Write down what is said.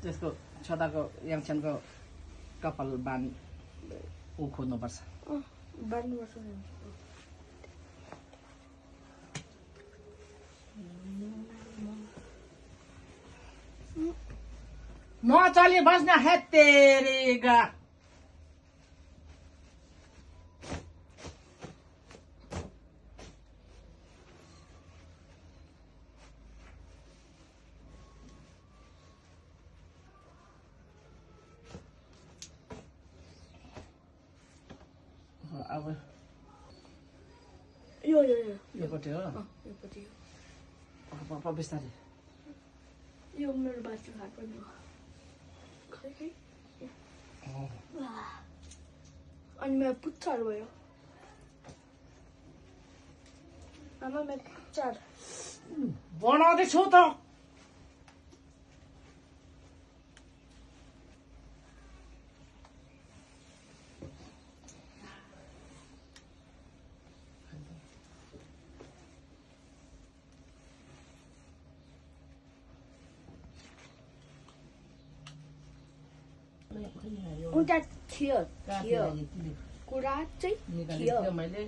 त्यसको छोदाको याङछनको कपाल बान ऊ खोज्नुपर्छ बान्नुपर्छ नचली बस्न है तेरेगा अब योपट्टि हो बिस्तारै यो मेरो बाथरुम हात पनि हो अनि मेरो पुच्छाहरू भयो आमा मेरो पुच्छार बनाउँदैछु त उता थियो कुरा चाहिँ थियो मैले